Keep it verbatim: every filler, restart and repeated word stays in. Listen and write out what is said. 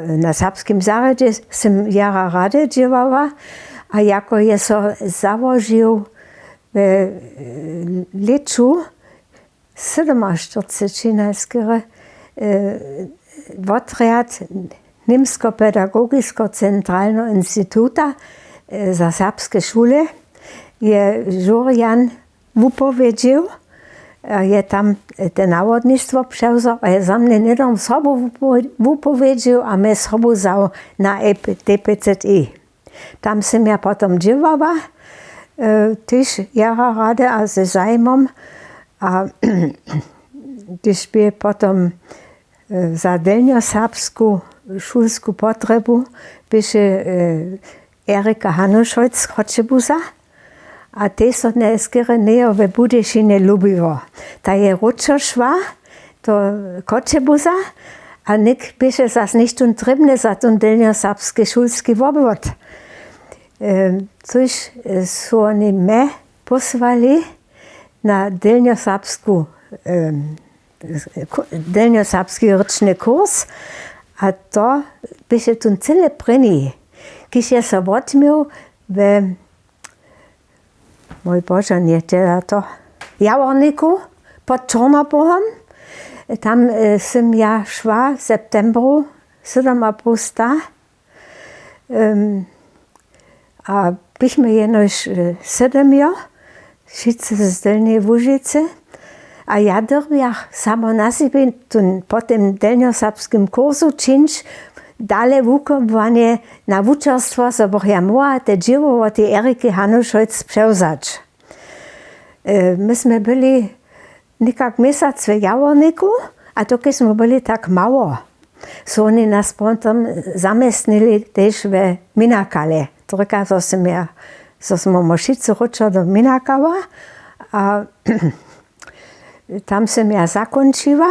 Na serbskim zarjadźe sym jara rady dźěłała, a jako je so załožił w lěću sydomaštyrceći najskerje wotrjad Němskopedagogiskeho centralneho instituta za serbske šule, je žurjan wupowědźił, je tam te nawodnistwo přewzał a je za mnje hnydom sobu wupowědźił a mje sobu wzał na dpci. Tam sym ja potom dźěłała tež jara rady a ze zajimom. A hdyž bě potom za delnjoserbsku šulsku potrjebu běše Erika Hanušojc z Choćebuza, a tej so njeskerje njejo we Budyšinje lubiło, ta je wróćo šła do Choćebuza, a něk běše zas něchtón trěbny za tón delnjoserbski šulski wobwod. Což su woni mje pósłali na delnjoserbski rěčny kurs, a to běše tón cyle prěni, kiž je so wotměł we mój božo njehtela to, Jaworniku pod Čornobohom. Tam sym ja šła w septembru sydomapołsta. A běchmy jenož sydymjo, wšitcy z Delnjeje Łužicy. A ja dyrbjach samo na sebje tón po tym delnjoserbskim kursu čińć dale wukubłanje na wučerstwo, zo bych ja móhła te dźěło wot tej Eriki Hanušojc přewzać. My smy byli někak měsac w Jaworniku, a to kež smy byli tak mało, su woni nas potom zamjestnili tež we Minakale. To rěka, zo smy wšitcy wróćo do Minakała. A tam sym ja zakónčiła.